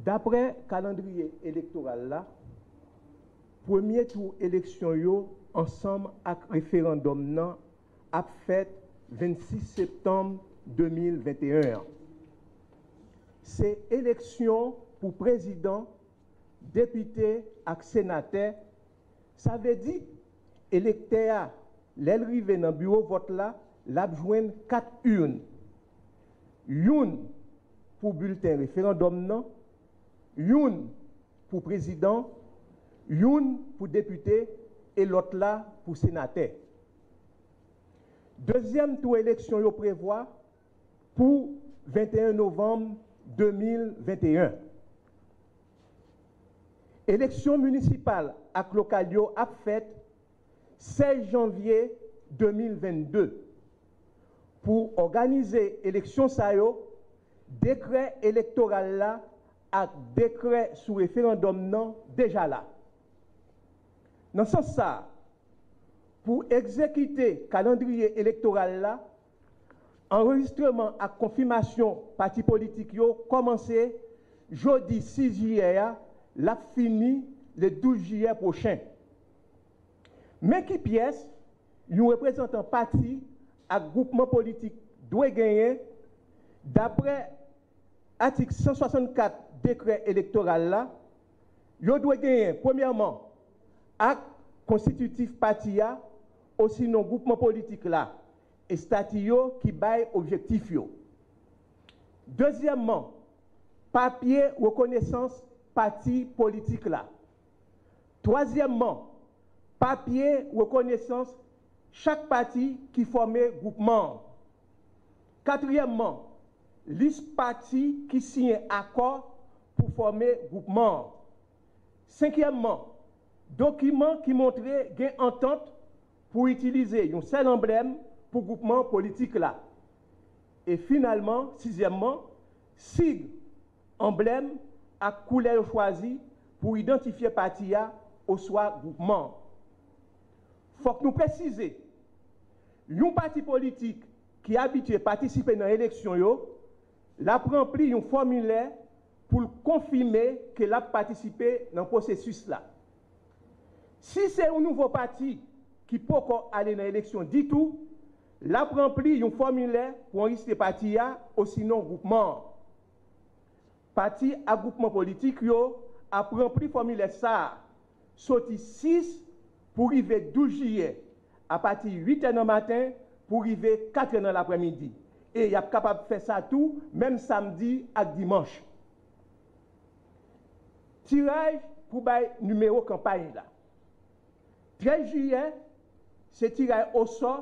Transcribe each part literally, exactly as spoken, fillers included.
Daprè kalandriye elektoral la, premye tou eleksyon yo ansanm ak referandòm nan ap fèt vennsis septanm de mil venteyen an. Se eleksyon pou prezidan, depite ak senatè. Sa vle di, elektè a, lè l rive nan biwo vòt la, l ap jwenn kat urn. Youn pou bilten referandòm nan, youn pou prezidan, youn pou depite e lòt la pou senatè. Dezyèm tou eleksyon yo prevwa pou venteyen novanm de mil venteyen. Eleksyon minisipal ak lokal yo ap fèt sèz janvye de mil vennde. Pou òganize eleksyon sa yo, dekrè elektoral la ak dekrè sou referandòm nan deja la. Nan sans sa a, pou egzekite kalandriye elektoral la, anrejistreman ak konfimasyon pati politik yo kòmanse jodi sis jiyè a, l ap fini le douz jiyè pwochen. Men ki pyès yon reprezantan pati ak gwoupman politik dwe genyen, daprè atik san swasannkat dekrè elektoral la, yo dwe genyen, premyèman, ak konstititif pati a osinon gwoupman politik la, estati yo ki bay objektif yo. Dezyèmman, papye rekonesans pati politik la. Twazyèmman, papye rekonesans chak pati ki fòme gwoupman an. Katriyèmman, lis pati ki siyen akò pou fòme gwoupman an. Senkyèmman, dokiman ki montre gen antant pou itilize yon sèl anblèm pou gwoupman politik la. E finalman, sizyèmman, sig, anblèm ak koulè yo chwazi pou idantifye pati a oswa gwoupman an. Fòk nou presize, yon pati politik ki abitye patisipe nan eleksyon yo, l ap ranpli yon fòmilè pou l konfime ke l ap patisipe nan pwosesis la. Si se yon nouvo pati ki poko ale nan eleksyon ditou, l ap ranpli yon fòmilè pou anrejistre pati a osinon gwoupman an. Pati ak gwoupman politik yo ap ranpli fòmilè sa a soti sis pou rive douz jiyè, apati uit è nan maten pou rive kat è nan laprèmidi. E y ap kapab fè sa tou menm samdi ak dimanch. Tiraj pou bay nimewo kanpay la. Trèz jiyè, se tiraj osò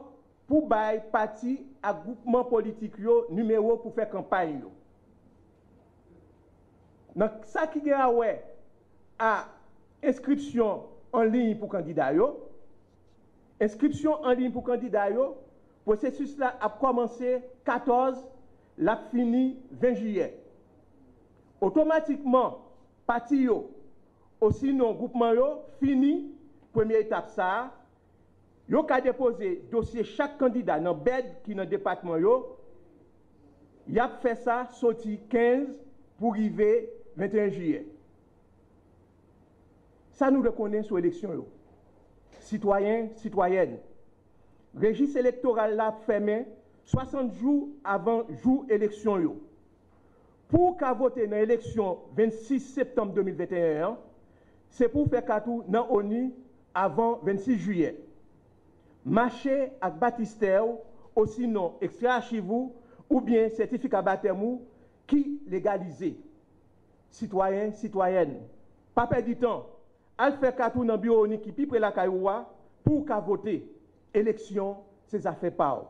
pou bay pati ak gwoupman politik yo nimewo pou fè kanpay yo. Nan sa ki gen a wè a enskripsyon an liy pou kandida yo, enskripsyon an liy pou kandida yo, pwosesis la ap kòmanse katòz, l ap fini ven jiyè. Otomatikman, pati yo, osinon gwoupman yo, fini premye etap sa a, yo ka depoze dosye chak kandida nan bèd ki nan depatman yo. Y ap fè sa soti kenz pou rive venteyen jiyè. Sa nou dwe konnen sou eleksyon yo. Sitwayen, sitwayèn, rejis elektoral la ap fèmen swasant jou avan jou eleksyon yo. Pou w ka vote nan eleksyon vennsis septanm de mil venteyen an, se pou w fè kat ou nan ONI avan vennsis jiyè. Mache ak batistè w osinon ekstrè achiv ou oubyen sètifika batèm ou ki legalize. Sitwayen, sitwayèn, pa pèdi tan, al fè kat ou nan biwo ONI ki pi pre lakay ou a pou w ka vote. Eleksyon se zafè pa w.